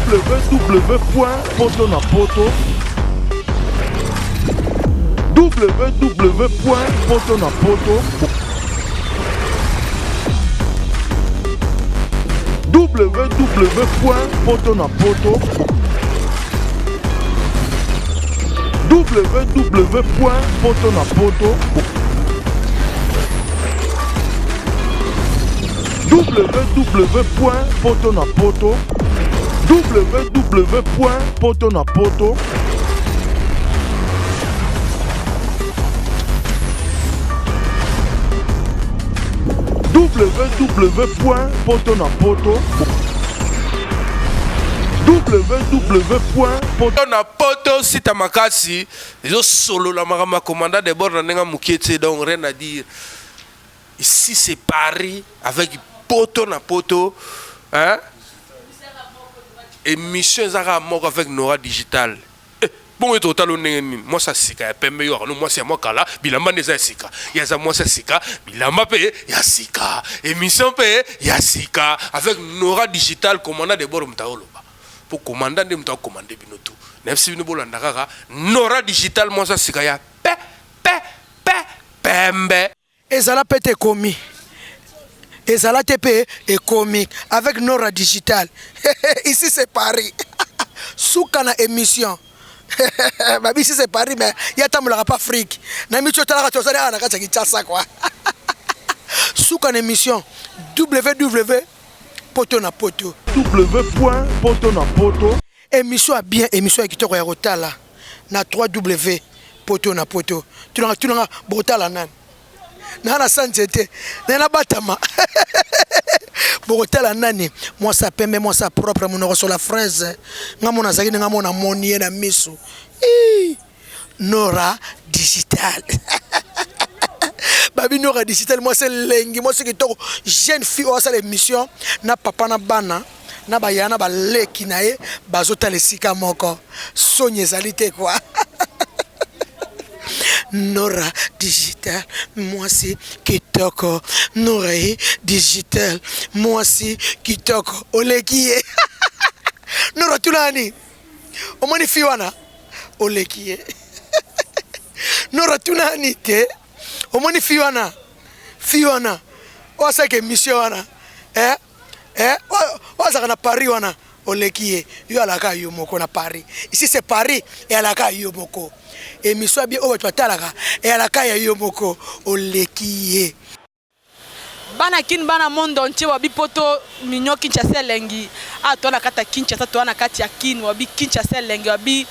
www poto na poto www poto na poto www poto na poto www poto na poto www poto na poto www poto na poto www poto na poto www poto na poto sita makasi ezosolola makambo ya commandant de bord na ndenge ya mokie te, donc rien à dire. Ici c'est Paris avec poto na poto, hein? Émission eza kaka moko avec Nora Digital. Eh, bongo ye totala ndenge nini? Mwasi ya sika ya pembe yo akano mwasi ya mwa kala, bilamba nde eza ya sika. Ye aza mwasi ya sika, bilamba mpe ya sika. Émission mpe ya sika avec Nora Digital, commandant de bord moto aoloba. Po commandant nde moto akomande bino tout. Nayebisi bino bolanda kaka Nora Digital, mwasi ya sika ya pe pe pe pembe. Ezala pe te ekomi. Ezala te pe ekomi avec Nora Digital. Ici c'est Paris. Suka na émission. Babi ici c'est Paris mais ya tambolaka pa Afrique. Na micho talaka tozali awa na kati ya Kinshasa quoi. Suka na émission www poto na poto. W poto na poto. Émission ya bien, émission ya kitoko ya kotala na 3W poto na poto. Tunanga tunanga botala nani? Na na sa nzete, na na batama. Bokotala nani? Mwasi ya pembe, mwasi ya propre, monoko sur la fraise. Nga mona azalaki nga mona moni ye na miso. Ii, Nora Digital. Babi Nora Digital, mwasi elengi, mwasi kitoko, jeune fille oyo asala émission na papa na bana na bayaya na baleki na ye bazotala esika moko, soni ezali te quoi. Nora Digital, mwasi kitoko. Nora Digital, mwasi kitoko, oleki ye. Nora tunani, omoni fi wana oleki ye. Nora tunani te, omoni fi wana, fi wana oyo asalaka émission wana, eh eh, oyo azalaka na Paris wana, oleki ye. Yo alaka yo moko na Paris. Ici c'est Paris, e alaka yo moko. Émission bien oyo bato batalaka, e alaka ya yo moko, oleki ye. Bana Kin, bana monde entier, wabi poto mignon Kinshasa elengi. Ah, toi na kati ya Kinshasa, toi na kati ya Kin, wabi Kinshasa elengi, wabi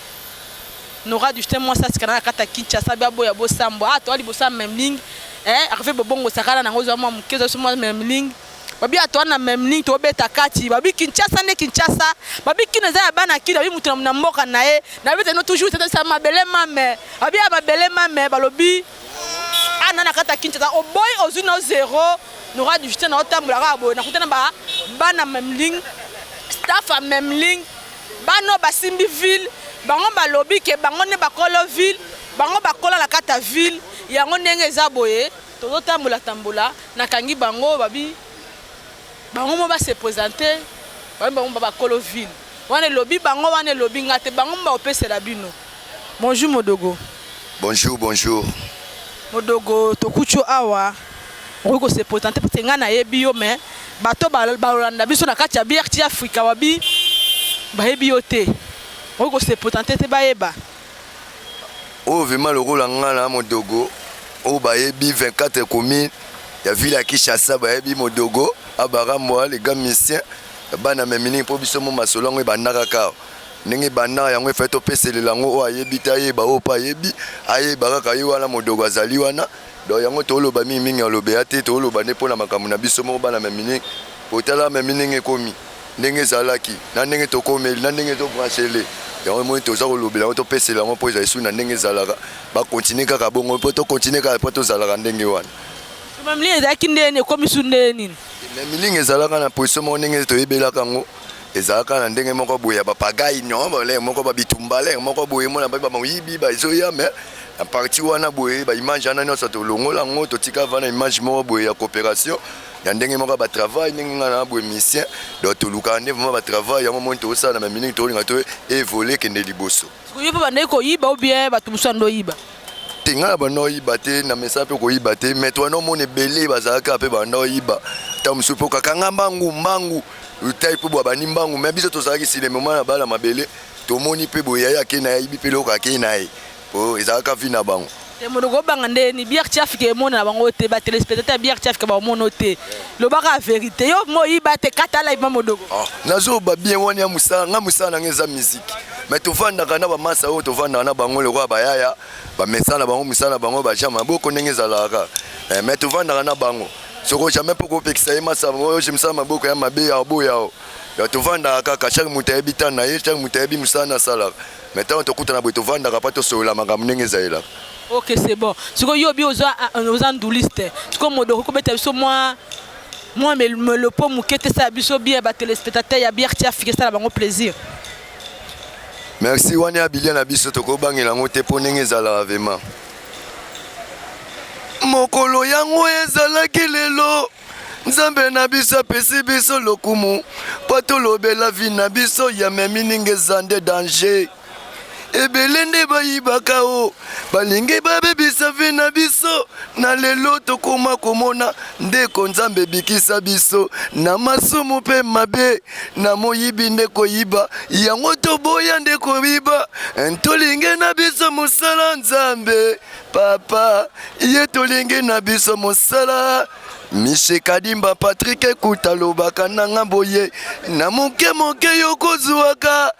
Nora du Justin mwasi asika na kati ya Kinshasa, bia boya bosambo. Ah, toi liboso memling. Eh, arrivé bobongo sakana nango zwa mwa moke, zwa mwa memling. Babi atoa na memling tobeta kati, babi Kinshasa nde Kinshasa, babi Kin eza ya bana Kin, babi mutu na mboka na ye, na beta no toujours tata mabele mame, babi ya mabele mame, balobi ana na kati ya Kinshasa, oboyi ozwi no zero. Nora du Justin na otambola kaka boye, nakutana ba bana memling, staff ya memling, bano basimbi ville, bango balobi ke bango nde bakolo ville, bango bakola na kati ya ville, yango ndenge eza boye, tozotambola tambola, nakangi bango, babi bango mo ba se présenter, babi bango ba bakolo ville. Wana elobi bango, wana elobi nga te, bango mo bakopesela bino. Bonjour Modogo. Bonjour, bonjour. Modogo, tokuti yo awa, okoki ko se présenter parce que nga nayebi yo, mais bato balolanda biso na kati ya BRT Africa wabi bayebi yo te. Okoki ko se présenter te bayeba. Oyo vraiment lokola nga na Modogo, oyo bayebi 24 communes ya ville ya Kinshasa, bayebi Modogo, Abarambwa, les gars musiciens, bana memini po biso mo masolo yango ebandaka kaka ndenge ebandaka yango, efai topeselela yango oyo ayebi te ayeba, oyo mpe ayebi ayeba kaka ye wana Modogo azali wana. Donc yango toloba mingi mingi alobeya te, toloba nde mpona makambo na biso moko bana memini. Otala memi ndenge ekomi, ndenge ezalaki na ndenge tokomeli na ndenge ezobranchele yango, emoni toza kolobela yango, topesela yango mpo ezali su na ndenge ezalaka, bakontinue kaka bongo mpo tokontinue kaka mpo tozalaka ndenge wana. Memling ezalaki ndenge ekomi su ndenge nini? Memling ezalaka na position moko ndenge toyebelaka yango, ezalaka na ndenge moko boye ya bapagai non, balere moko babitumba, lere moko boye mona bamoyibi bazoya, mais na parti wana boye baimage wana nyonso tolongola yango, totika vana image moko boye ya coopération. Ya ndenge moko ya batravail, ndenge ngai na boye musicien, donc tolukaka nde vraiment batravail yango. Moni tozosala na bamingi, tolinga to évolue, kende liboso. Yo mpe bandaki koyiba ou bien bato mosusu ando oyiba? Te, ngai na banda oyiba te, na mesana mpe koyiba te, mais towana omona ebele bazalaka mpe banda oyiba. Ntango mosusu mpe okakanga mbangu mbangu tai mpe bwa bandi mbangu, mais biso tozalaki silemema na bala mabele. Tomoni mpe boye yaye akei na ye, ayibi mpe eloko, akei na ye, po ezalaka vie na bango. Te, moto kobanga nde ni BRT Afrique emona na bango te. Batéléspectateur ya BRT Afrique baomona te. Lobaka vérité, yo mo oyiba te, kata live ma modogo. Ah, nazoba bien wana ya mosala. Nga mosala nanga eza musique, mais tovandaka na bamasa oyo tovandaka na bango lokola bayaya, bamesana na bango mosala na bango, baja maboko ndenge ezalaka. Eh, mais tovandaka na bango, soko jamais mpo kopekisa ye masa oyo mosala maboko ya mabe ya boya o. Ya tovandaka kaka, chaque moto ayebi temps na ye, chaque moto ayebi mosala na asalaka, mais ntango tokutana boye, tovandaka mpa tosolola makambo ndenge ezalelaka. Ok, c'est bon. Sikoyo yo bi oza nduliste. Sikoyo modogo kobeta biso mwa melopo moke te, esala biso bien, batéléspectateur ya BRT Afrique esala bango plaisir. Merci. Wana ya bilia na biso, tokobangela yango te, mpo ndenge ezalaka vraiment. Mokolo yango ezalaki lelo, Nzambe na biso apesi biso lokumu mpo tolobela vie na biso ya memi ninga eza nde danger. Ebele nde bayibaka o balingi babebisa vie na biso. Na lelo tokoma komona ndeko, Nzambe ebikisa biso na masumu mpe mabe na moyibi nde koyiba yango. Toboya nde koyiba, tolingi na biso mosala Nzambe papa ye, tolingi na biso mosala. Mishe Kadimba Patrik ekuta alobaka nanga boye na moke moke yo kozwaka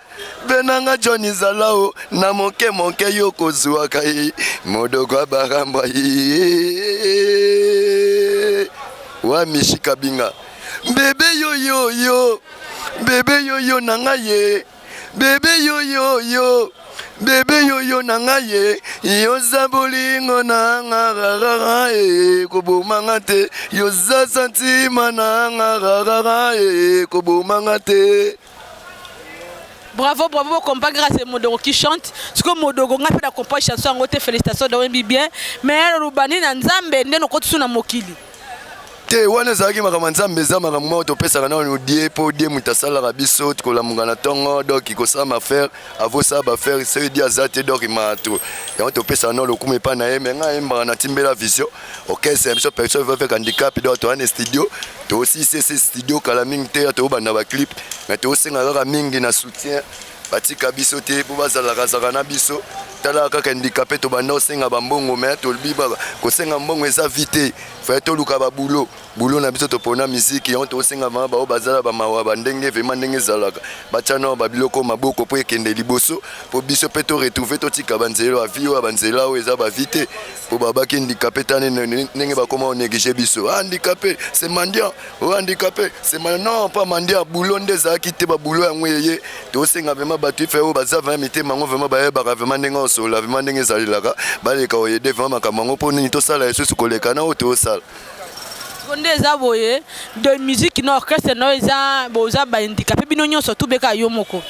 mpe nanga John Zalao na moke moke yo kozwaka ye modoko abarambwa ye wa Mishi Kabinga bebe yoyoyo bebe yoyo na ngai ye bebe yoyoyo bebe yoyo na ngai ye yoza bolingo na nga rarara e kobomanga te, yoza santima na nga rarara e kobomanga te. Bravo, bravo. Bocomprendre grâce Modogo qui chante. Sikoyo Modogo, ngai mpe na comprendre chanson yango te. Félicitation, doyembi bien, mais olobani na Nzambe nde nokoti su na mokili. Te, wana ezalaki makambo ya Nzambe, eza makambo moko topesaka nano die, mpo die moto asalaka biso kolamuka na ntongo. Donc kosala maaffaire, avosala baaffaire, soki die aza te, donc mato yango topesaka nano lokumu epai na ye. Mais ngai ayembaka na Timbela Vision, orchestre ya biso personne avec handicap. Donc toza na studio, toosisi ese studio kala mingi te, toobanda baclip, mais tosenga kaka mingi na soutien, batika biso te mpo bazalaka zaka na biso. Tala kaka handicapé, tobanda kosenga bambongo, mais tolobi kosenga mbongo eza vie te. Faye toluka baboulot, boulot na biso topona misiki yango. Tosenga vraiment bao bazala bamawa bandenge vraiment ndenge ezalaka, batya nao babiloko maboko mpo ekende liboso, mpo biso mpe toretrouve, totika banzela ya vie oyo, banzela oyo eza bavie te, mpo babaki handicapé tani ndenge bakoma onéglige biso. Ah, handicapé c'est mendiant, oyo handicapé c'est non pas mendiant. Boulot nde ezalaki te, baboulot yango eye. Tosenga vraiment bato ife oyo baza vraiment mitema yango vraiment bayebaka vraiment ndenge osola, vraiment ndenge ezalelaka, baleka oyede vraiment makambo yango, mpo nini tosala lisusu koleka na oyo tosala. Nde eza boye de musique na orchestre na oyo eza boza bahandicapé bino nyonso, tubeka yo moko.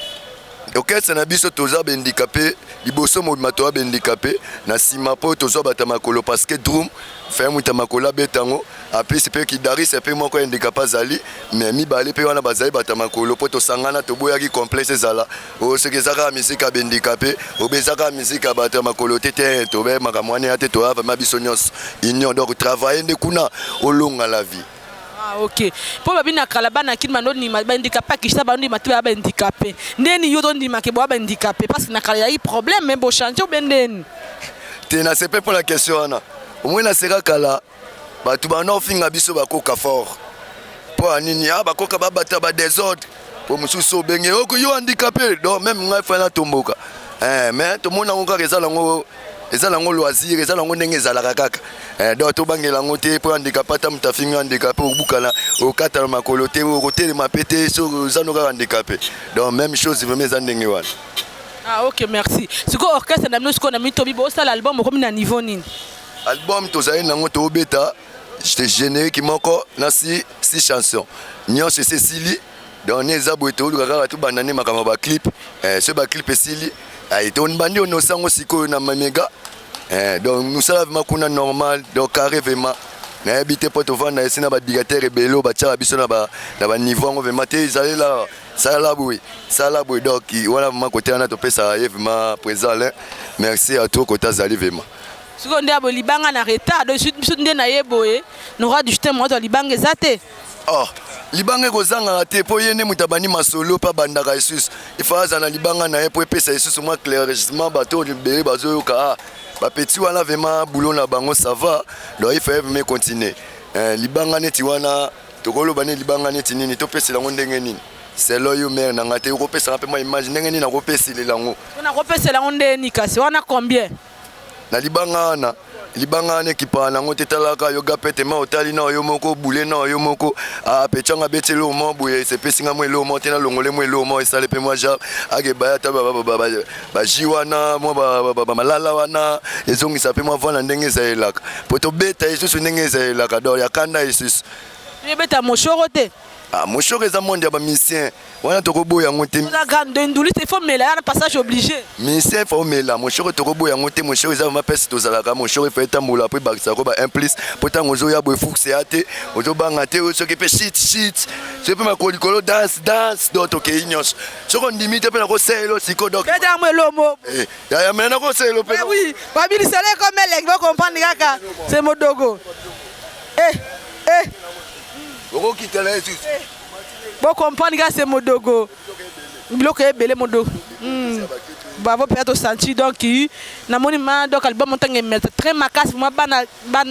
Orchestre na biso toza bahandicapé liboso mobima, toza bahandicapé na nsima mpo tozwa bato ya makolo, parce que drum faye moto ya makolo abeta yango, apesi mpe guitariste mpe moko ya handicapé azali, mais mibale mpe wana bazali bato ya makolo, mpo tosangana, toboyaki complexe ezala oyo soki eza kaka misike ya bahandicapé obe eza kaka misike ya bato ya makolo te. Te, tobe makambo wana ya te, toya vraiment biso nyonso union. Donc travaille nde kuna olonga la vie. Ah, ok, mpo babi na kala bana kini bandondima bahandicapé akishta bandondima te, baya bahandicapé ndeni yo tondimake boya bahandicapé, parce que na kala yai problème, mais bochange obe ndeni? Te, nasepe mpo na question wana. Omoi naseka kala bato banda ofinga biso bakoka fort mpo ya nini? Ah, bakoka babata badésordre, mpo mosusu obenge oko yo handicapé. Donc même ngai fai natomboka. Eh, mais tomona yango kaka eza nango, eza nango loisir, eza nango ndenge ezalaka kaka. Eh, donc tobangela yango te, mpo handicapé ata moto afingi handicapé, obukana, okatana makolo te, okotelema mpe te, so oza no kaka handicapé. Donc même chose vraiment eza ndenge wana. Ah, ok, merci. Sikoyo orchestre na bino, sikoyo na mitobi bosala album, okomi na niveau nini? Album tozali nango, tobeta générique moko na six chanson nyonso esi esili. Donc ne eza boye, toluka kaka tobanda nde makambo ya baclip. Eh, soki baclip esili, tobandi onosa yango sikoyo na mamega. Eh, donc mosala vraiment kuna normal, donc carré vraiment. Nayebi te mpo tovanda esi na badigatere ebele oyo batiaka biso na baniveau yango vraiment te, ezalela sala boye sala boye. Donc wana vraiment kote wana topesaka ye vraiment président Alain merci à toi kote azali vraiment. Sikoyo nde ya boye libanga na retard, donc biso nde na ye boye Nora du Justin moto ya libanga eza te. Oh, libanga ekozangaka te mpo ye nde moto abandi masolo mpe abandaka lisusu, ifa aza na libanga na ye mpo epesa lisusu mwa éclaircissement bato oyo ebele bazoyoka. Ah, bapeti wana vraiment boulot na bango ça va, donc il faut vraiment continuer. Libanga neti wana tokoloba nini, libanga neti nini, topesela yango ndenge nini? Selo yo mare na ngai te, okopesanga mpe mwa image ndenge nini nakopeselela yango? Nakopesela yango ndenge nini kasi wana combien? Na libanga wana, libanga wana ekipaka nango te. Talaka yo ga pete ma otali na yo moko bule na yo moko apetianga abeti eloko moko boye, esepesi nga mwa eloko moko te, nalongole mwa eloko moko esali mpe mwa genre akebaya ata baji wana mwa bamalala wana ezongisa mpe mwa vana ndenge ezalelaka po tobeta lisusu ndenge ezalelaka, donc ya kanda lisusu. Ebeta moshoro te. Ah, moshoro eza monde ya bamusicien wana, tokoboya yango te. Nduliste il faut mela yana passage obligé. Musicien faut omela moshoro, tokoboya yango te. Moshoro eza vraiment mpesi tozalaka, moshoro efo etambola po ebakisaka ba un plus, po ntango ozoya boye fuxe ya te, ozobanga te soki mpe shit shit, soki mpe makolo likolo, danse danse, donc tokei nyonso. Soki ondimi te mpe nakosalela siko, donc beta yango elomo. Yaya me nakosalela mpe. Oui, babilisele comme elengi, bocomprendre kaka c'est modogo. Eh eh, okokitela ye susu. Bocomprendre kaka c'est modogo, biloko ebele modogo. Bravo mpenza, tosanti donc namoni ma donc album ntango emeta très makasi mwa bana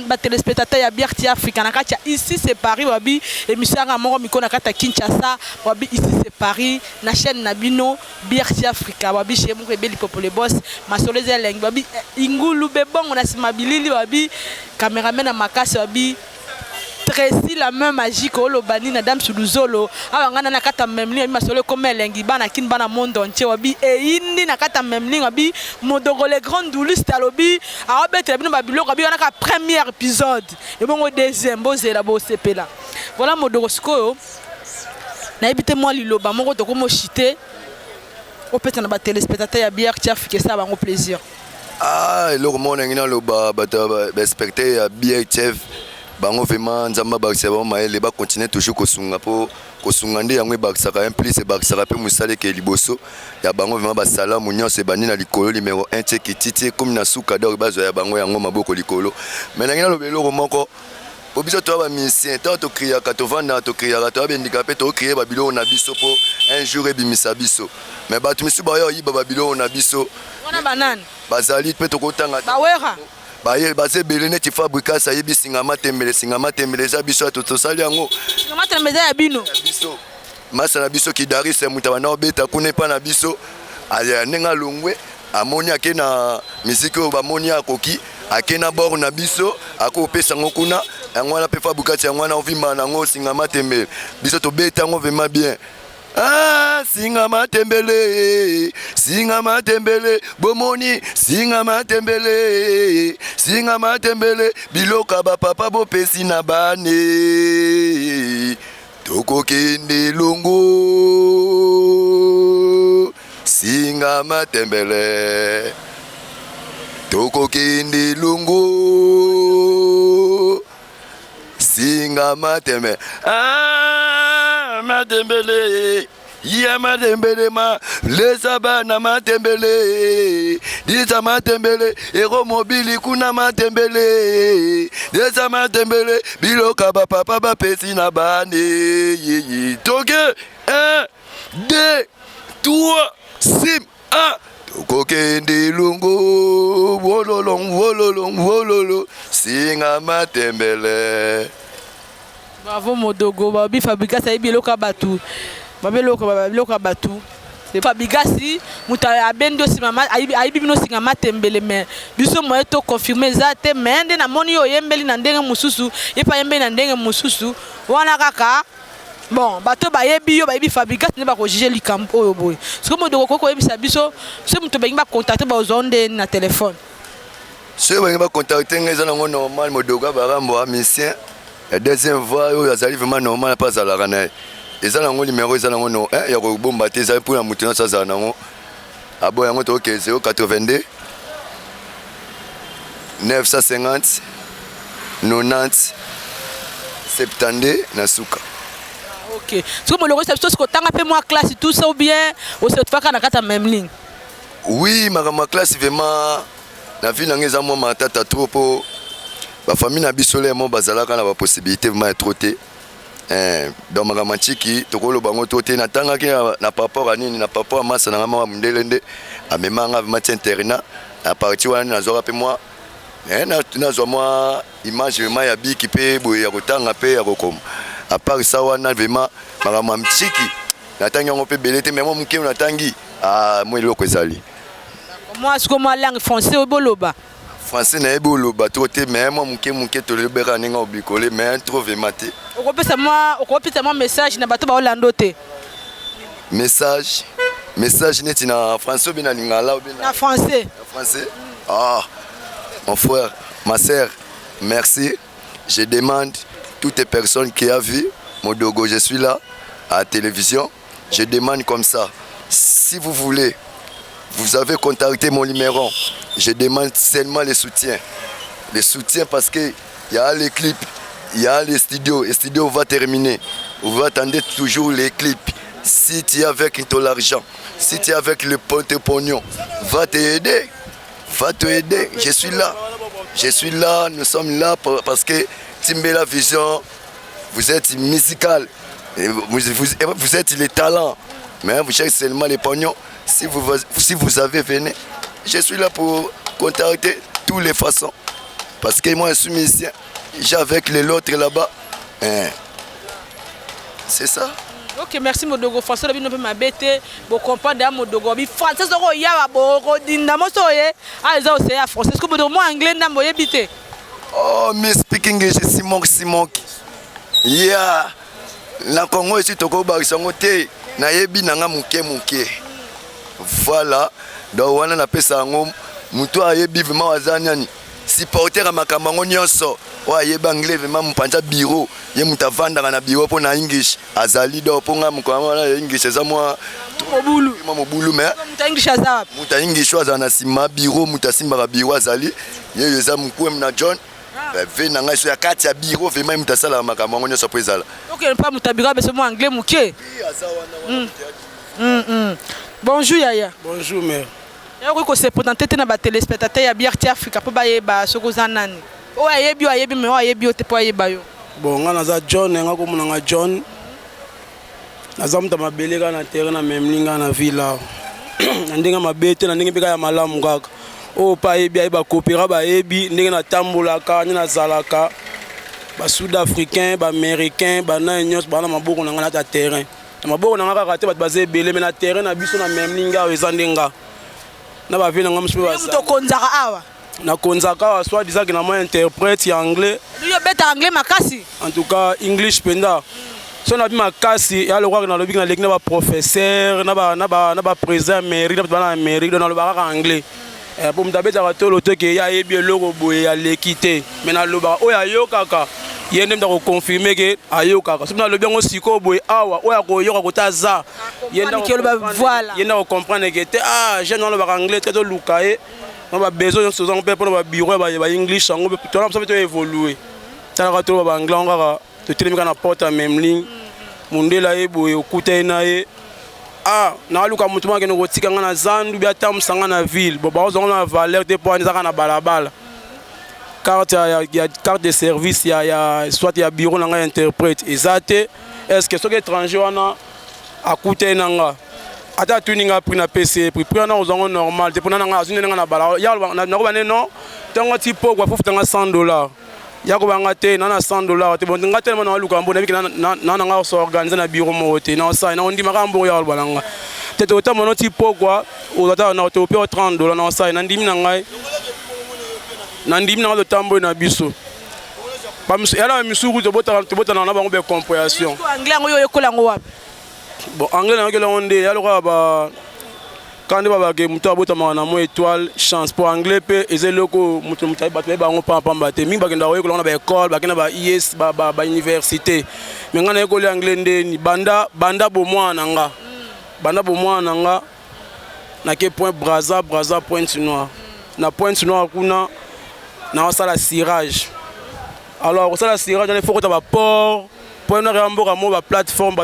batéléspectateur ya BRT Africa na kati ya Ici c'est Paris. Babi émission yanga moko miko na kati ya Kinshasa, babi Ici c'est Paris na chaîne na bino BRT Africa, babi chez moko ebeli popole boss masolo eza elengi, babi ingulu bebongo na nsima bilili, babi cameraman na makasi, babi Tracy la main magique oloba nini na Dame Suluzolo awa ngai na kati ya memling, masolo ekoma elengi, bana kini bana monde entier, wabi eyindi na kati ya memling, wabi Modogo le grand nduliste alobi aobetela bino babiloko, abi wana ka premier épisode, ebongo deuxième bozela bosepela. Voilà Modogo, sikoyo nayebi te mwa liloba moko tokomoshite opesa na batéléspectateur ya BRT Afrique esala bango plaisir. Ah, eloko moko nangi naloba bato baspectateur ya BHF, bango vraiment Nzambe abakisa bango mayele, bacontinue toujours kosunga, mpo kosunga nde yango ebakisaka un plus, ebakisaka mpe mosala eke liboso ya bango. Vraiment basalamu nyonso ebandi na likolo numéro 1 tie kititi ekomi na suka, donc bazwa ya bango yango maboko likolo. Mais nangi naloba eloko moko, po biso toya bamusicien, ntango tokriaka, tovandaka, tokriaka, toya bendika mpe tokrie babiloko na biso mpo un jour ebimisa biso. Mais bato misusu baya oyiba babiloko na biso. Wana banani? Bazali mpe tokotanga. Bawera. Baye baza ebele neti Fabricas ayebi singa matembele, singa matembele eza biso ya tosali yango. Singa matembele eza ya bino. Biso masa na biso kidarise moto abanda obeta kuna epa na biso, ndenge alongwe amoni ake na misiki oyo bamoni akoki ake na bord na biso akopesa yango kuna, yango wana mpe Fabricas yango wana ovimba nango singa matembele, biso tobeta yango vraiment bien. Ah, singa matembele, singa matembele, bomoni singa matembele, singa matembele, biloko ya bapapa bopesi na bane, tokokende longo, singa matembele, tokokende longo, singa matembele. Ah, matembele ya matembele ma lesa bana matembele disa matembele ero mobili kuna matembele lesa matembele biloko bapapa bapesi na bane yeye toke 1 2 3 sim 1 tokokende lungu wololo wololo wololo singa matembele. Bravo Modogo, babi Fabrigas ayebi eloko ya bato, babi eloko ya bato. Fabrigas moto abendi osima ayebi bino singa matembele, mais biso moye to confirme eza te, mais nde namoni yo oyembeli na ndenge mosusu, ye mpe ayembeli na ndenge mosusu wana kaka. Bon, bato bayebi yo, bayebi Fabrigas nde bakojuge likambo oyo boye. Soki Modogo okoki koyebisa biso, soki moto balingi bacontacte, bazwa nde na telefone? Soki balingi bacontacte ngai, eza nango normal, Modogo Barambo musicien ya deuxième voix oyo azali vraiment normal mpe azalaka na ye, eza nango numéro, eza nango no ya kobomba te, ezali mpona moto nyonso azala nango. Abo yango tokoke 082 950 90. 72 na suka. Ok, soki molongo oyebisa biso soki otanga mpe mwa classe tout ça ou bien ose otufaka na kati ya Memling? Oui, makambo ya classe vraiment na vie na ngai eza mwa matata trop, mpo bafamille na biso lemo bazalaka na bapossibilité vraiment ya trop te. Donc makambo ya ntiki tokoloba yango to te. Natangaki na par rapport ya nini, na par rapport ya masa na ngai mwa mondele nde amema nga vraiment ti internat. Na partie wana nazwaka mpe mwa nazwa mwa image vraiment ya biki mpe boye ya kotanga mpe ya kokoma. À part ça wana, vraiment makambo ya ntiki natangi yango mpe ebele te, mais mwa moke natangi, ah, mwa eloko ezali. Mwa sikoyo mwa langue français oyo boloba? Français nayebi oloba trop te, mais mwa moke moke tolobeka ndenge obikole, mais trop vraiment te. Okopesa mwa message na bato baolanda te? Message neti na français obi na lingala obi? Na français. Na français. Ah, mon frère, ma sœur, merci. Je demande toutes les personnes qui a vu Modogo, je suis là à la télévision, je demande comme ça: si vous voulez, vous avez contacté mon numéro. Je demande seulement le soutien, le soutien, parce que il y a les clips, il y a les studios, les studios va terminer, vous attendez toujours les clips. Si tu es avec ton argent, si tu es avec le porte pognon, va t'aider, va te aider. Je suis là, je suis là, nous sommes là parce que Timbela Vision, vous êtes musical et vous êtes les talents, mais vous cherchez seulement les pognons. Si vous avez, venez, je suis là pour contacter toutes les façons, parce que moi je suis musicien, j'ai avec les autres là-bas, hein. C'est ça. Ok, merci Modogo. Français na bino mpe mabe te, bocomprendre ya Modogo bi français. Soko oyawa bokodinda moso oye a eza oseye ya français. Soki Modogo mwa anglais ndambo oyebi te? Oh, me speak English simok simok. Yeah. Na Congo esi tokobakisa yango te, nayebi na nga moke moke. Voilà. Donc wana napesa yango moto ayebi vraiment aza nani, supporter ya makambo yango nyonso oyo ayebi anglais vraiment, mopanza bureau, ye moto avandaka na bureau mpo na English azali. Donc mpo nga mokolo wana ya English eza mwa mobulu. Mwa mobulu, mais moto ya English aza wapi? Moto ya English oyo azala na nsima bureau, moto asimbaka bureau azali ye oyo eza mokwem na John ve na ngai so ya kati ya bureau. Vraiment ye moto asalaka makambo yango nyonso mpo ezala. Okende mpa moto ya bureau abeso mwa anglais moke. Bonjour yaya. Bonjour mère. Ya okoki kose présenter te na batéléspectateur ya BRT Africa mpo bayeba soki oza nani? Oyo ayebi yo ayebi, mais oyo ayebi yo te, mpo ayeba yo. Bon, nga naza John, nga komona nga John. Naza moto ya mabele kaka na terrain na Memling, nga na ville awa. Na ndenge mabe te, na ndenge mpe kaka ya malamu kaka. Oyo mpe ayebi, ayeba kopera, bayebi ndenge natambolaka, nde nazalaka. Basud africain, baaméricain, banani nyonso baa na maboko na ngai nata terrain. Na maboko na ngai kaka te, bato baza ebele, mais na terrain na biso na Memling awa eza nde nga na bavie na ngai mosusu mpe. Yo moto okonzaka awa? Nakonzaka awa, soit disant que na mwa interprète ya anglais. Yo obetaka anglais makasi? En tout cas English mpenza so nabi makasi ya lokwaka nalobi naleki na baprofesseur na baprésident ya Amérique, na bato bana na Amérique. Donc nalobaka kaka anglais. Po moto abetaka tolo te ke ye ayebi eloko boye aleki te, mais nalobaka oyo ayokaka ye nde moto akoconfirme ke ayokaka. Soki nalobi yango sikoyo boye awa, oyo akoyoka kota aza ye nde Comprendre ke oloba, voilà. Ye nde akocomprendre ke te, ah, jeune alobaka anglais te, toluka ye na babesoin nyonso tozango mpe mpona babureau ya baenglish yango mpe tona biso mpe toévolue. Talaka toloba baanglais yango kaka, totelemi kaka na porte ya Memling, mondele aye boye, okuta ye na ye, ah, naluka moto moko akende kotika nga na zandu bi atambusa nga na ville. Bon, bakozwango na valeur te mpo wana eza kaka na balabala. Carte ya carte de service ya soit ya bureau na ngai interprète eza te. Est ce que soki étranger wana akuta ye na nga, ata atuni nga prix, napesi ye prix, prix wana ozwango normal te mpona na nga azwi nde nga na bala nakoba nde non, ntongo ti pokwa fufuta nga 100 $, ya kobanga te na 100 $ te. Bon, nga telema na waluka mbo nabiki na nga s'organiser na bureau moko te, na osala na ondimaka mbongo ya koloba na nga te, tokotambola no ti pokwa, ozata na tope 30 $ na osala na ndimi na ngai, na ndimi na nga totamboli na biso yala misuku tobotana na bango becompréhension. Anglais yango yo oyekola yango wapi? Bon, anglais nayokeli yango nde ya lokola ba kaka nde babake moto abotamaka na mo étoile chance, po anglais mpe eza eloko moto moto bato bayeba yango pambapamba te. Mingi bakendaka koyekola yango na baekole, bakende na ba is bauniversité, mais ngai nayekoli anglais ndeni banda banda bomwana na nga, banda bomwana na nga nake point Braza, Braza Pointe Noire. Na Pointe Noire kuna naosala cirage. Alors kosala cirage wana, il faut kota baport po ena ya mboka mo baplateforme,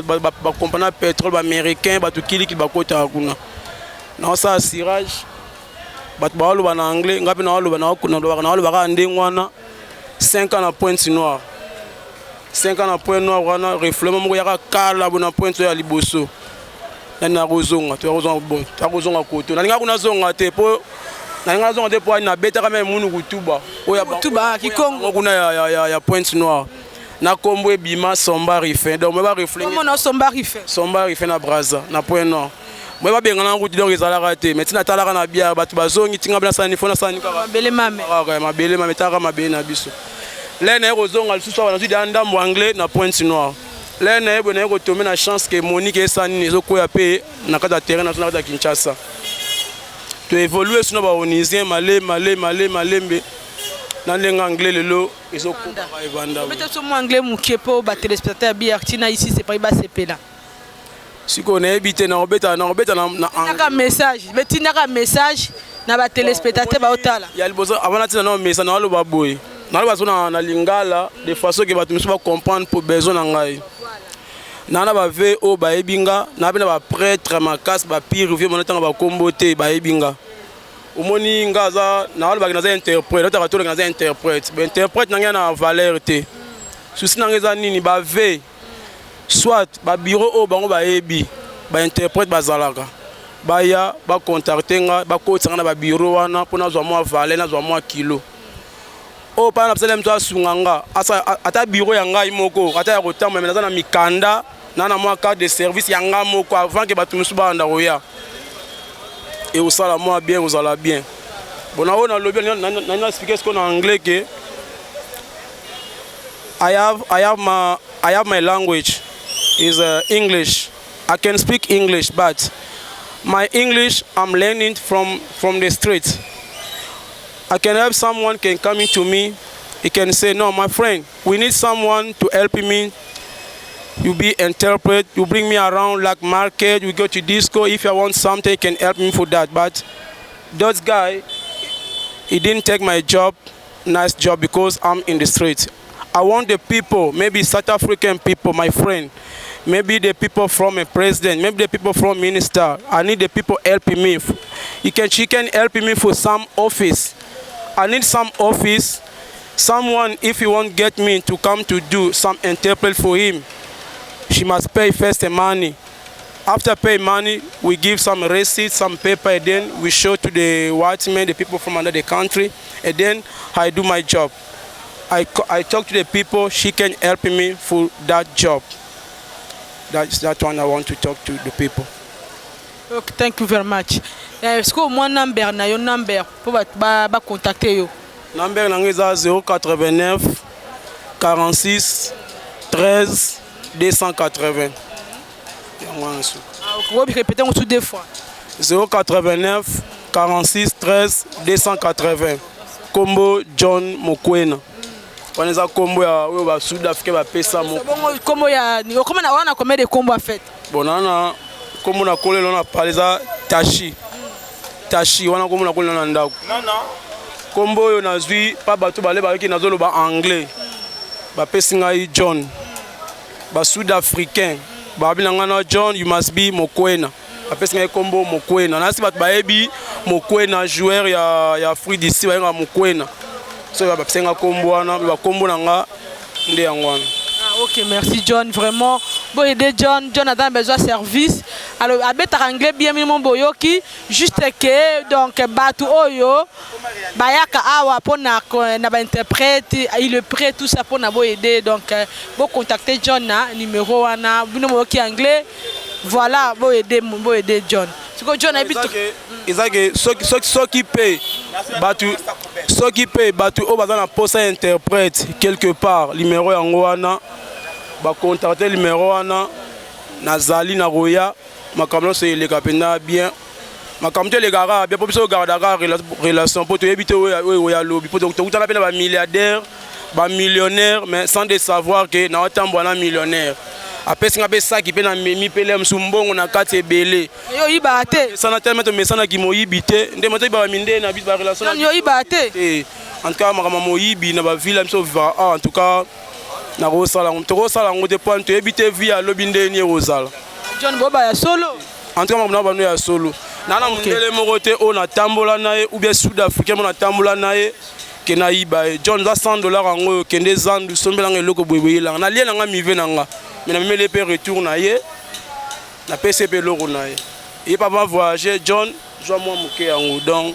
bacompagnie ya pétrole, baaméricain, bato kilikili bakotaka kuna. Naosala cirage, bato baoloba na anglais, ngai mpe naoloba, naoloba kaka ndenge wana. 5 ans na Pointe Noire, 5 ans na Pointe Noire wana, refoulement moko yaka kala bo na Pointe oyo ya liboso. Nani nakozonga, toyakozonga, bon, toyakozonga koto. Nalinga kuna zonga te, mpo nalinga nazonga te, mpo nabetaka me munu kutuba oyo Kutuba, Kikongo. Kuna ya Pointe Noire, na kombo ebima Somba Rifin. Donc me barefle Komona Somba Rifin. Somba Rifin na Braza, na Pointe Noire, moye babengana kuti. Donc ezalaka te, mais ntina atalaka na bia, bato bazongi tinga mpe nasala nifo, nasala kaka. Mabele mame. Kaka mabele mame, talaka mabele na biso. Le naye kozonga lisusu awa, nazwi deya ndambo anglais na Pointe Noire. Le naye boye, naye kotombe na chance ke Monique esala nini, ezokwea mpe na kati ya terrain na biso na kati ya Kinshasa. Toévolue sino baonisien male male male malembe na ndenge anglais lelo ezokokaka ebanda. Obeta biso mwa anglais moke mpo batéléspectateur ya BRT na ici c'est basepela. Sikoyo nayebi te, nakobeta na Tindaka message, betindaka message na batéléspectateur baotala. Ya liboso, avant natina nao message, naoloba boye, naloba so na lingala de façon ke bato mosusu bacomprendre po besoin na ngai. Naa na bave oyo bayebi nga, naa mpe na baprêtre makasi, bapire vie mona ntango bakombo te, bayebi nga. Omoni nga aza, nalobaki naza interprète, otaka toleki naza interprète. Bainterprète na ngai na valeur te. Souci na ngai eza nini? Bave soit babureau oyo bango bayebi bainterprète bazalaka, baya bacontacte nga, bakotisa nga na babureau wana mpo nazwa mwa valeur, nazwa mwa kilo oyo mpana na basala moto asunga nga. Ata bureau ya ngai moko, ata ya kotambola, me naza na mikanda na mwa carte de service ya nga moko avant ke bato mosusu balanda koya, ekosala mwa bien, kozala bien. Bon, na oyo nalobi, nani expliquer sikoyo na anglais ke I have my language is English. I can speak English, but my English I'm learning from the street. I can help someone can come into me. He can say, "No, my friend, we need someone to help me. You be interpret. You bring me around like market. We go to disco. If I want something, you can help me for that." But that guy, he didn't take my job, nice job, because I'm in the street. I want the people, maybe South African people, my friend, maybe the people from a president, maybe the people from minister. I need the people helping me. She can help me for some office. I need some office. Someone, if he won't get me to come to do some interpret for him, she must pay first the money. After pay money, we give some receipt, some paper, and then we show to the white men, the people from another country, and then I do my job. I talk to the people, she can help me for that job. That's that one I want to talk to the people. Okay, thank you very much. Sikoyo mwa number na yo, number mpo bato bacontacte yo. Number na ngai eza 089 46 13 280. Yango wana su. Okoki répéter yango su deux fois. 089 46 13 280. Kombo John Mokwena. Wana eza kombo ya oyo basud africain bapesa mo. Bongo kombo ya okoma na wana, combien de kombo en fait? Bon, nana kombo na kolelo na pale eza Tashi. Tashi wana kombo na kolelo na ndako. Kombo oyo nazwi pa bato bale bayoki nazoloba anglais, bapesi ngai John. Basud africain babi na ngai na John, you must be Mokwena. Bapesi ngai kombo Mokwena. Nasi bato bayebi Mokwena, joueur ya Afrique d'ici, bayengaka Mokwena. So bapesi ngai kombo wana, bakombo na nga nde yango wana. Ah, ok, merci John, vraiment. Bon, aider John, John a besoin de service. Alors, abeta anglais bien minimum boyoki, juste que donc batu oyo bayaka awa pona na ba interprète, il est prêt tout ça pour na bo aider. Donc bo contacter John na numéro wana, bino boyoki anglais. Voilà, bo aider John. Siko John ayebi Eza ke soki mpe bato oyo baza na posa ya interprète quelque part, numéro yango wana, bacontacte numéro wana, nazali na koya. Makambo nyonso eleka mpenza bien, makambo te elekaka bien, mpo biso ogardaka relation, mpo toyebi te oyo oya lobi, mpo tokutana mpe na bamilliardaire, bamillionnaire, mais sans de savoir ke naotambola na millionnaire, apesi nga mpe saki mpe namemi mpe le mosu mbongo na kati ebele. Yo oyibaka te? Mesana te, me tomesanaki moyibi te, nde moto oyibaka mindele na biso barelation. Yo oyibaka te? Te. En tout cas, makambo moyibi na baville ya biso vivaka awa, en tout cas nakosala yango, tokosala yango te, mpo toyebi te vie alobi ndeni ekozala. John boba ya solo. En tout cas, makambo na bano ya solo, naa na mondele moko te oyo natambola na ye, ou bien sud africain mo natambola na ye ke nayiba ye. John, za 100 $ yango oyo, kende zandu, sombelanga eloko boye boyelanga, nalie nanga mive na nga, mais namemeli mpe retour na ye, napesi ye mpe eloko na ye. Ye papa voyage, John, zwa mwa moke yango. Donc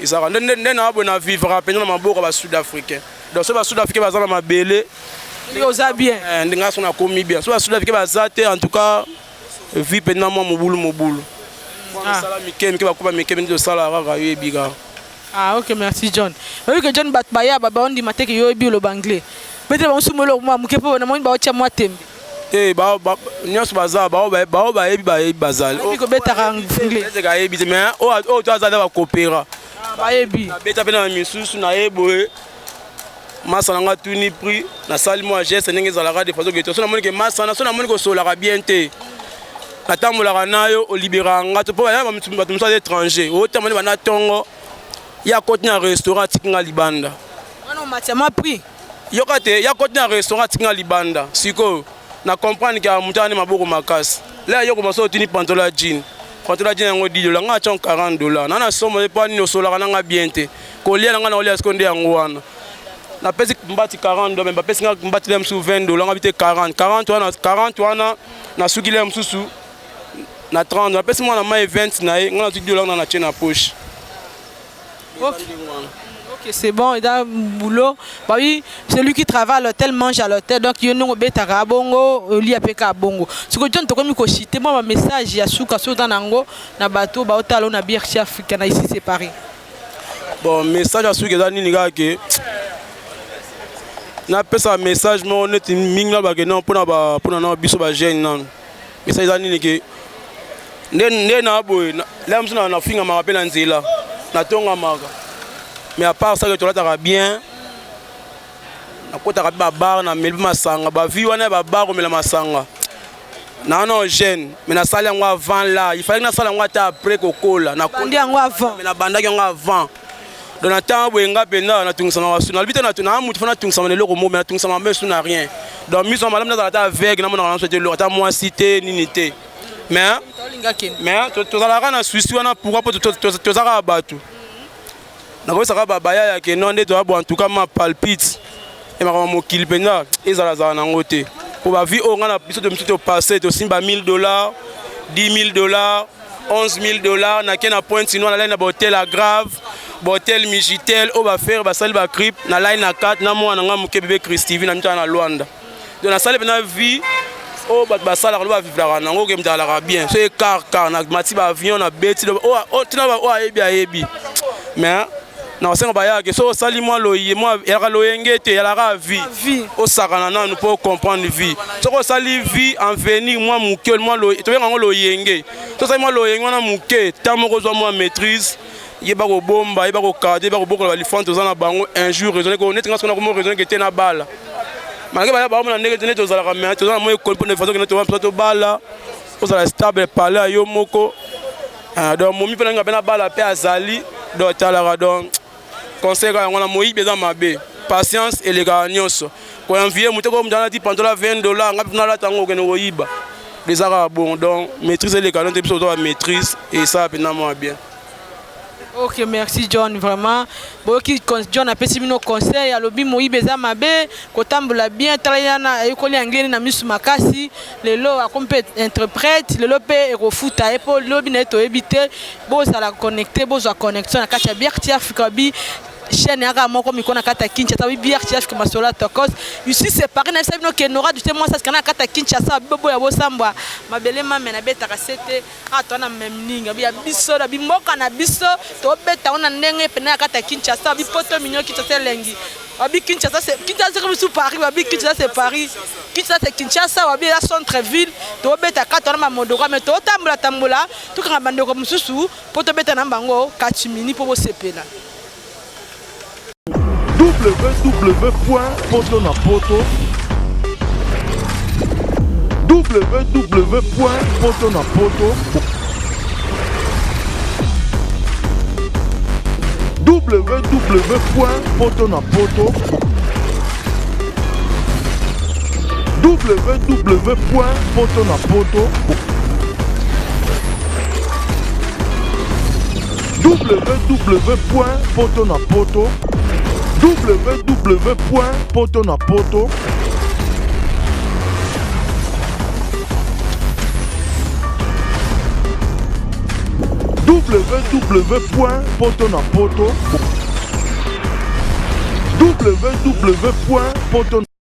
ezalaka nde na boye na vivre mpenza na maboko ya basud africain. Donc so basud africain baza na mabele, oza bien. Ndenge so nakomi bien. So basud africain baza te, en tout cas vie mpenza mwa mobulu mobulu. Mosala mike mike, bakuba mike mike, tosala kaka, yo yebi kaka. Ah ok, merci John. Oyebi ke John, bato baya baondima te ke yo oyebi oloba anglais. Peut-être bango eloko mwa moke, mpo namoni baotia mwa tembe. Te, nyonso baza bao bayebi, bayebi bazali. Oyebi kobetaka anglais? Ezeka ayebi te, mais oyo to aza te, bakopera. Bayebi. Nabeta mpe na misusu naye boye, masa na nga tuni prix, nasali mwa geste ndenge ezalaka de façon ke so namoni ke masa na so namoni kosolaka bien te, natambolaka na yo, oliberaka nga to, mpo baya bato mosusu aza étranger, otamboli banda ntongo, ye akoti na restaurant, atiki nga libanda. Wana omatia mwa prix. Yoka te, ya koti na restaurant, atiki nga libanda. Sikoyo na comprendre ke moto ane maboko makasi le ayoko maso, otuni pantalon ya jean, pantalon ya jean yango 10 $, nga atya 40 $. Na somo mpo nini? Osolaka nanga bien te, kolia na nga na kolia. Sikoyo nde yango wana napesi mbati 40 $, mais bapesi nga mbati le mosusu 20 $. Nga bi te, 40, 40 wana, 40 wana nasuki le mosusu na 30, napesi mwana mai 20 na ye, nga nazwi 10 $ na natie na poche. Ok, c'est bon, il a un boulot. Bah oui, celui qui travaille à l'hôtel mange à l'hôtel. Donc, il y a un betaka bongo, il y a peka bongo. Ce que John tokomi ko citer, moi, ma message ya suka so nango na bateau ba otalo na BRC Africa na ici c'est Paris. Bon, message ya suka eza nini? Kaka ke napesa message moko neti mingi na bake non, mpona na biso bajeune nano. Message eza nini? Ke nde na boye lea mosu nafingamaka mpe na nzela, natongamaka, mais à part ça ke tolataka bien, nakotaka mpe babar, nameli mpe masanga, bavie wana ya babar, komela masanga naa na jeune, mais nasali yango avant là, il fallait nasala yango ata après kokola. Bandi yango avant. Mais nabandaki yango avant. Donc na ntango boye nga mpenza natungisama basu, nalobi te naa mutu fo natungisama na eloko moko, mais natungisama mesu na rien. Donc miso ya malamu, nazala ata aveugle, namonaka nyonso te, eloko ata mwasi te, nini te, mais tozalaka na souci wana. Pourquoi? Mpo toza kaka bato, nakoyesaka babaya ya ke non, nde toza bo. En tout cas ma palpite makambo mokili mpenza ezalazala nango te, mpo bavie oyo ngai na biso to misu topasse, tosimba 1000 $, 10 000 $, 11 000 $, nake na Pointe Noire, nalai na bahotel ya grave, bahotel Migitel oyo bafere basali bacrip, nalai na kate na mwana nga moke bebe Christivi na mitala na Lwanda. Donc nasali mpena vie oyo bato basalaka lo bavivraka nango, oke moto alaka bien so car car na mati baavion na beti tina oyo ayebi ayebi. Mais na kosenga bayaka so osali mwa loye mwa eyalaka loyenge te, eyalaka vie, osakana nanu mpo comprendre vie. Soki osali vie en venir mwa moke, mwa tobenga yango loyenge. So osali mwa loyenge wana moke, ntango moko ozwa mwa maîtrise, yeba kobomba, yeba kokade, yeba kobokola balifante oza na bango. Un jour raisonne ko neti nga soki nakomo raisonne ke te na bala, malgré baya baomona ndenge te neti tozalaka, mais toza na mwa ekoli mpo façon kende toza tobala, ozala stable pale ya yo moko. Donc momi mpe nangi mpe na bala mpe azali. Donc talaka, donc conseil kaka yango na moyibi eza mabe, patience elekaka nyonso. Koenvie moto ko moto alati pantalon 20 $, nga mpe nalata yango, okende koyiba, eza kaka bon. Donc maîtrise eleka no te, biso toza bamaîtrise, esala mpenza mwa bien. Ok, merci John, vraiment. Boyoki John apesi bino conseil, alobi moyibi eza mabe, kotambola bien. Tala yana ayekoli anglais na misu makasi, lelo akomi mpe interprète, lelo mpe ekofuta ye mpo lobi na ye toyebi te. Bozala connecté, bozwa connexion na kati ya BRT Africa bi chaîne yaka moko miko na kati ya Kinshasa bi BRT Africa, masolo ya tokos ici c'est Paris. Na biso bino ke Nora du te mwasi na kati ya Kinshasa, biboboya bosambwa mabele mame nabetaka se te. Awa toza na memling ya biso na bimboka na biso, tobeta ngo na ndenge pene ya kati ya Kinshasa. Bipoto minyo, Kinshasa elengi. Babi Kinshasa c'est Kinshasa, c'est biso Paris. Babi Kinshasa c'est Paris, Kinshasa c'est Kinshasa. Babi eza centre ville, tobeta kati wana bamodoko, mais totambola tambola, tokanga bandeko mosusu mpo tobeta na bango katimini mpo bosepela. www.poto na poto, www.poto na poto, www poto na poto www poto na poto www poto na poto www poto na poto www poto na poto www poto.